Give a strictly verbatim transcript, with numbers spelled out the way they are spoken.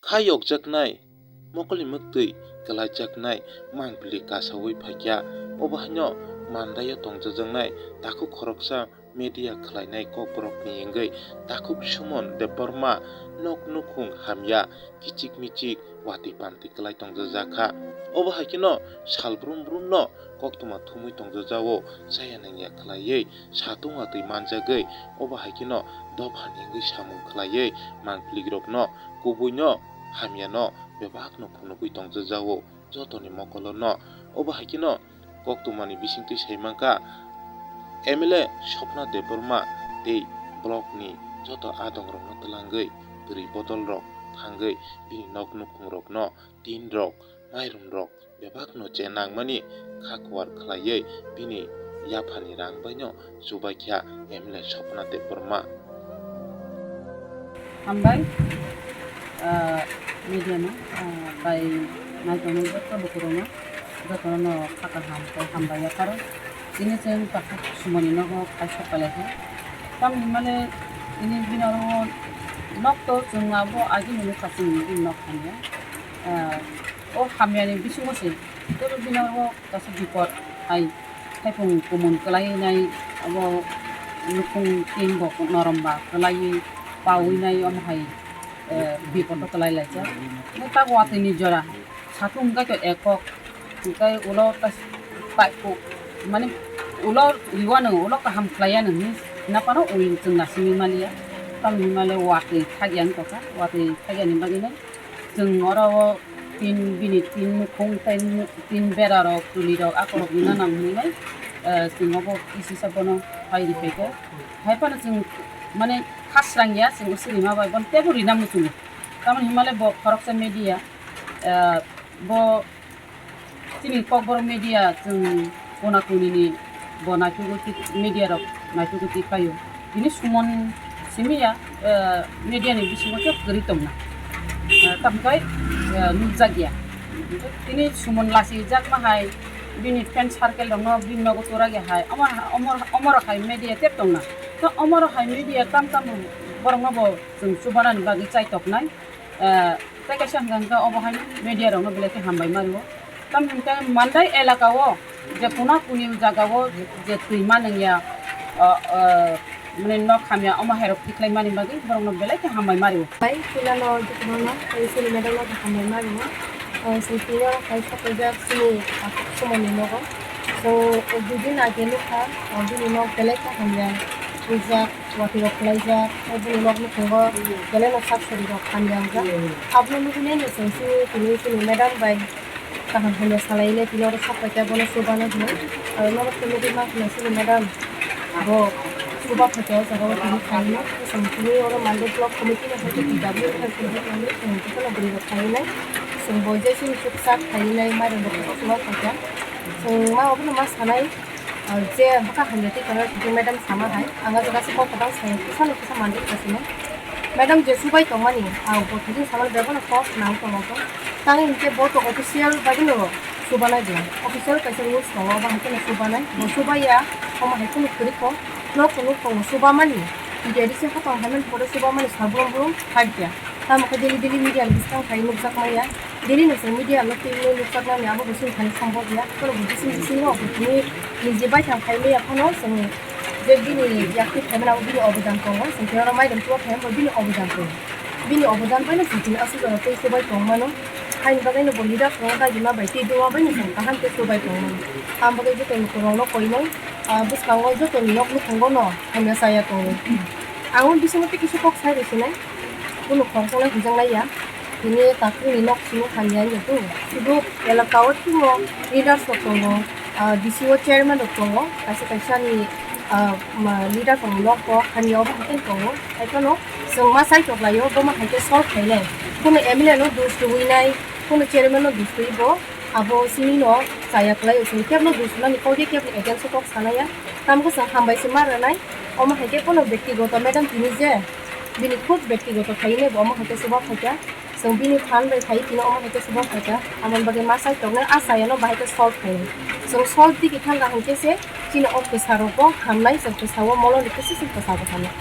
Kha yokjaknai, mokolni mwktwi kwlaijaknai mangpili kasaui phaikha, obo haino mandaio tongjajaknai takhuk khoroksa media khlainai kokborokni wngwi takhuk Suman Debbarma nok nukhung hamya kichik michik watwi pamtwi kwlai tongjajakha. Obo hai kheno sal brum brumno koktwma thumwi tongjajago, chaya nangya khlaiwi satung watwi manjagwi, obo hai kheno dophani wngwi samung khlaiwi mangpilikrokno kubuino hamyano bebakno phunugwi tongjajago jotoni mokolono. Obo hai kheno koktwmani bisingtwi sai mankha, M L A Swapna Debbarma tei blockni joto adongrokno twlangwi bwrwi bodolrok thangwi bini nok nukhungrokno tin rok, mairum rok bebakno che nangmani kha kuar khlaiwi bini yaphani rang baino chubaikha M L A Swapna Debbarma. Hambai, ah, media no, ah, bai naitongo joto lukurokno, jotono kha kaham tei hambai yapharo. Tini chwng takhuk Sumanni nogo kaisa pelaikha. Tamni hwnmale tini bini oro nok to chwng abo agini nukha chwngni bini nok hamya. Ah, o hamyani bisingo se tei bini oro kaisa bipot hai thaipung kumun kwlainai, abo nukhung tin bo norom ba kwlaiwi pawi nai, omo hai, eh, bipot o kwlai laijak. Tei tak watwi ni jora satung wngkha khe ekok, hwnkhe ulo ta-, tai-, u-, mane ulo riwano ulo kaham khlaiya nw hinwi naphano ui chwng naisingwi maliya. Tamni hwnmale watwi thakya wngtokha, watwi thakyani bagwino chwng oro o tin, bini tin nukhung tei tin berarok, tulirok, akorokno nang hwnwi, eh, chwng obo kisisa bono pai riphaikha. Hai phano chwng mane khasrangya, chwng sirima bai bono teibo rina muchungo. Tamoni hwnmale bo khoroksa media, eh, bo chini Kokborok media chwng kona konini bo naitugwi twi, media rok naitugwi twi phaio. Tini Suman simi ya, eh, media ni bisingo khe kwrwi tongna. Eh, tamo khe, eh, nukjak ya. Tini Suman lasi jakma hai, bini friend circle rokno bini nogo tora ya hai. Omo, omo, omo rok hai media tep tongna. To omo rok hai media tam tam borokno bo chwng chubanani bagwi chaitoknai. Eh, tei kaisa hwnkha hwnkhe obo hai media rokno belai khe hambai ma rwo. Tamo hwnkhe Mandai elaka o je kona kuni jaga o je twi ma nangya, o, o, mane nok hamya omo hai rok tikhlai mani bagwi borokno belai khe hambai ma rwo. Bai, puila no jotono no, tei chini madam no hambai ma rwo. O, chwng tini o hai sokaijak chini takhuk Sumanni nogo. Chwng dui din age nukha, o, bini nok belai khe hamya rijak. Watwi rok khlaijak, tei bini nok nukhungo belai no sak sori rok hamya wngjak. Abono nugwi nai no chwng chini tini chini madam bai kaham hamya salai le tini oro sak paikha bono chubana hinwi. Aro norok khe nugwi mankha chini madam bo chuba phaikha o jaga o tini khainai. Chwng tini oro Mandai block committee no hai khe P W khe chwng tini chwng tini bwrwi rok khainai. Chwng bo je chini chuksak khainai mairum rok chuba phaikha. Chwng ma obono ma sanai. Ah, je bwkha hamya tei tongo, tei madam sama hai, ang o jaga se kok kwtal sai, kisa no kisa manjak kasi no. Madam je subai tongmani, ang bo thajin sama bebak no kok nang tongo ko. Tang hinkhe bo to official bai no subanai bwla. Official kaisa rules tongo, abo hai kheno subanai. Bo subaiya, omo hai kheno kwrwi kho. Nok to nok tongo subamani. India dise khatong hai mani pore subamani sal brum brum hai khe. Tamo khe daily daily media ni bwskang khai nukjak maya. Daily no chwng media no twi nukjaknani abo bo chini thani sombok ya. Kheno bo bising bisingo bo tini niji baithang khai maya phano chwng je bini yakti phaimani abo bini obodan tongo. Chwng tini oro mairum chuba phaimani bo bini obodan tongo. Bini obodan bai no chwng tini aswk jora tei chubai tongmano. Haini bagwi no bo leader tongo dagima bai tei duma bai no chwng kaham khe chubai tongmano. Ang bagwi joto lukurokno koinai, ah, bwskango jotoni nok nukhungo no hamya chaya tongo. Ang o bisingo tei kisa kok sai rw sinai. Kunu khoroksa no hwnjaknai ya. Tini takhukni nok simi hamya wngya tu. Sudu elaka o timo leaders rok tongo, ah, D C o chairman rok tongo, kaisa kaisa ni, ah, ma, leaders rok ni nok bo hamya obo hai khe tongo. Hai phano chwng ma sai toklaio, bo ma hai khe solve khainai. Kunu M L A no dos twiwi nai, kunu chairman no dos twiwi bo abo simi no chaya kwlaio. Chwng kebno dos nani kok ya, kebni against o kok sanai ya. Tamo khe chwng hambai se ma rwnai. Omo hai khe bono bektigoto madam tini je bini khud bektigoto khainai bo omo hai khe chuba phaikha. Chwng bini phan bai phai tini omo hai khe chuba phaikha. Amoni bagwi ma sai tongnai, a chayano bahai khe solve khainai. Chwng solve digi thangkha hinkhe se chini o kwsa rokbo hamnai, chwng kwsa o moloni khe se chwng kwsa bo hamnai.